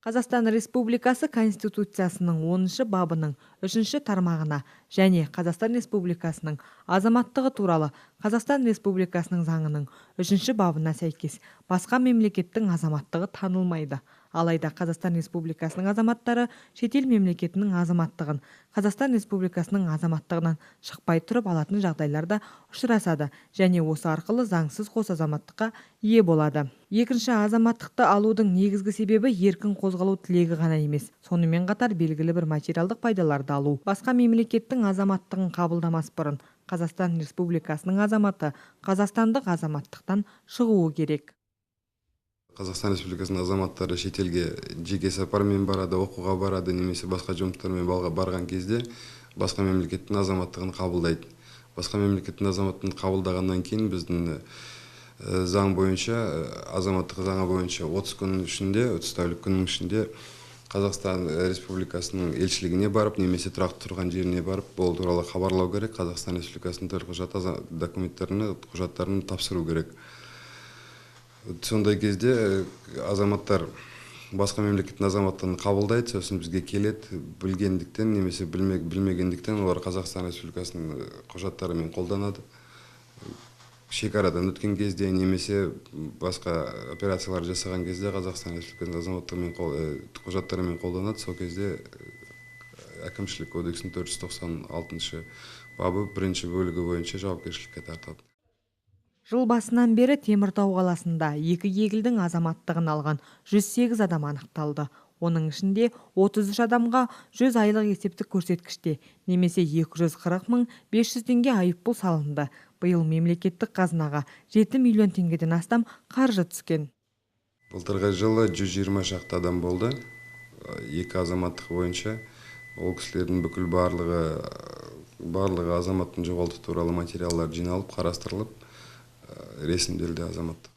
Қазақстан Республикасы Конституциясының 10 бабының 3 тармағына және Қазақстан Республикасының азаматтығы туралы Қазақстан Республикасының заңының 3 бабына сәйкес басқа мемлекеттің азаматтығы танылмайды. Алайда Қазақстан Республикасының азаматтары шетел мемлекетінің азаматтығын Қазақстан Республикасының азаматтығынан шықпай тұрып алатын жағдайлар да ұшырасады және осы арқылы заңсыз қос азаматтыққа ие болады. Екінші азаматтықты алудың негізгі себебі еркін қозғалу тілегі ғана емес, сонымен қатар белгілі бір материалдық пайдаларды алу. Басқа мемлекеттің азаматтығын қабылдамас бұрын Қазақстан Республикасының азаматы қазақстандық азаматтықтан шығуы керек. Қазақстан Республикасының азаматтары шетелге жеке сапармен барады, оқуға барады немесе басқа жұмыстармен барған кезде басқа мемлекеттің азаматтығын қабылдайды. Басқа мемлекеттің азаматтығын қабылдағаннан кейін біздің заң бойынша, азаматтық заңы бойынша 30 күннің ішінде, 30 тәулік күннің ішінде Қазақстан Республикасының елшілігіне барып немесе тұрақты тұрған жеріне барып, бұл туралы хабарлау керек, Қазақстан Республикасының төлқұжат документтерін, құжаттарын тапсыру керек. Сондай кезде азаматтар басқа мемлекеттің азаматтығын қабылдайды, сосын бізге келеді, білгендіктен немесе білмегендіктен олар Қазақстан Республикасының құжаттарымен қолданады. Шекарадан өткен кезде немесе басқа операциялар жасаған кезде Қазақстан Республикасының азаматтығымен құжаттарымен қолданады. Сол кезде әкімшілік кодекстің 496 бабы бірінші бөлігі бойынша жауапкершілікке тартады. Жыл басынан бері Теміртау қаласында екі елдің азаматтығын алған 108 адам анықталды. Оның ішінде 33 адамға 100 айлық есептік көрсеткіште немесе 240 500 теңге айыппұл салынды. Биыл мемлекеттік қазынаға 7 миллион теңгеден астам қаржы түскен. Былтырғы жылы 120 шақты адам болды. Екі азаматтық бойынша ол кісілердің бүкіл барлығы азаматтың жоғалту туралы материалдар жиналып, қарастырылып, ресімделді азаматтық.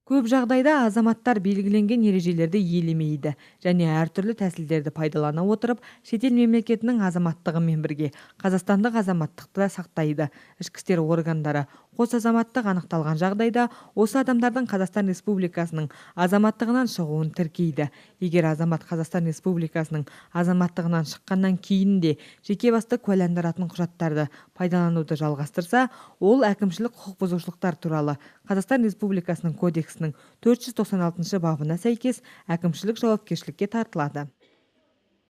Көп жағдайда азаматтар белгіленген ережелерді елемейді және әртүрлі тәсілдерді пайдалана отырып, шетел мемлекетінің азаматтығымен бірге қазақстандық азаматтықты да сақтайды. Ішкі істер органдары қос азаматтық анықталған жағдайда осы адамдардың Қазақстан Республикасының азаматтығынан шығуын тіркейді. Егер азамат Қазақстан Республикасының азаматтығынан шыққаннан кейін де жеке басты куәландыратын құжаттарды пайдалануды жалғастырса, ол әкімшілік құқық бұзушылықтар туралы Қазақстан Республикасының кодексінің 496 бабына сәйкес әкімшілік жауапкершілікке тартылады.